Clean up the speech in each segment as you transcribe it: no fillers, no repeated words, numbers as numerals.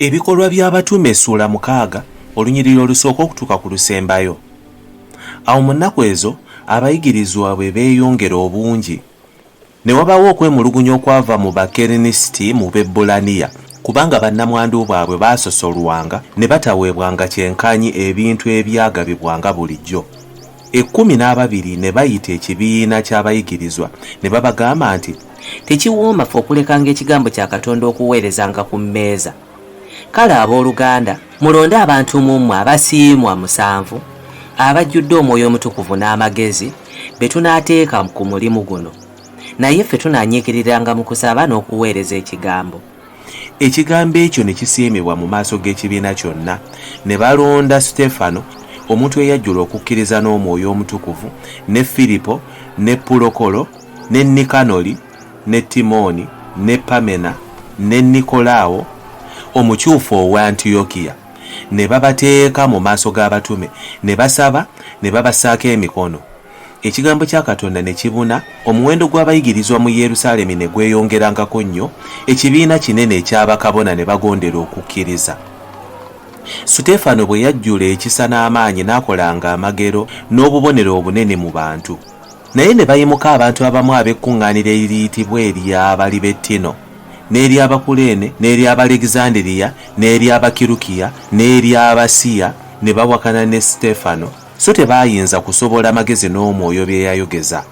Ebikolwa by'Abatume essuula mukaaga olunyiriri olusooka okutuuka ku lusembayo. Awo mu nnaku ezo abayigirizwa bwe beeyongera obungi, ne wabaawo okwemulugunya okwava mu Bakerenisiti mu Bebbulaniya, kubanga bannamwandu baabwe baasosolwanga ne bataweebwanga kyenkanyi ebintu ebyagabibwanga bulijjo. Ekkumi n'ababiri ne bayita ekibiina ky'abayigirizwa ne babagamba nti, Tekiwooma ffe okulekanga ekigambo kya Katonda okuweerezanga ku mmeeza. Kale abooluganda, mulonde abantu mu mmwe abasiimwa musanvu, abajjudde Omwoyo Omutukuvu n'amagezi, be tunaateeka ku mulimu guno. Naye ffe tunaanyiikiriranga mu kusaba n'okuweereza ekigambo. Ekigambo ekyo ne kisiimibwa mu maaso g'ekibiina kyonna. Ne balonda Suteefano, omuntu eyajjula okukkiriza n'Omwoyo Omutukuvu, ne Firipo, ne Pulokolo, ne Nikanoli, ne Timooni, ne Pamena, ne Nikolaawo, omukyufu ow'e Antiyokiya. Ne babateeka mu maaso g'abatume, ne basaba, ne babassaako emikono. Ekigambo kya Katonda ne kibuna, omuwendo gw'abayigirizwa mu Yerusaalemi ne gweyongerangako nnyo, ekibiina kinene ekya bakabona ne bagondera okukkiriza. Suteefano bwe yajjula ekisa n'amaanyi n'akolanga amagero n'obubonero obunene mu bantu. Naye ne bayimuka abantu abamu ab'ekkuŋŋaaniro eriyitibwa ery'Abalibettino, n'ery'Abakuleene, n'ery'Abalegizandiriya, n'ery'Abakirukiya, n'ery'Abasiya, ne bawakana ne Suteefano, so tebaayinza kusobola magezi n'Omwoyo bye yayogeza.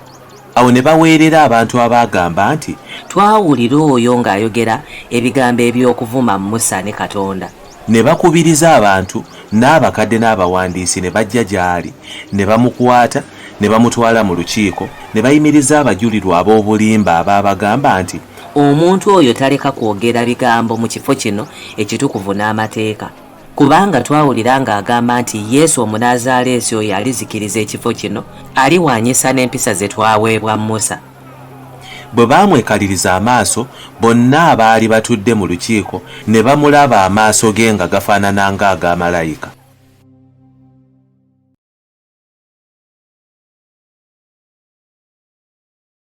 Awo ne baweerera abantu abaagamba nti. Twawulira oyo ng'ayogera ebigambo eby'okuvuma Musa ne Katonda. Ne bakubiriza abantu, n'abakadde n'abawandiisi ne bajja gy'ali, ne bamukwata, ne bamutwala mu lukiiko, ne bayimiriza abajulirwa ab'obulimba abaabagamba nti. Omuntu oyo taleka kwogera bigambo mu kifo kino ekitukuvu n'amateeka. Kubanga twawulira ng'agamba nti Yesu Omunaazaaleesi oyo alizikiriza ekifo kino, aliwaanyisa n'empisa ze twaweebwa Musa. Bwe baamwekaliriza amaaso, bonna abaali batudde mu lukiiko ne bamulaba amaaso ge nga gafaanana ng'aga malayika.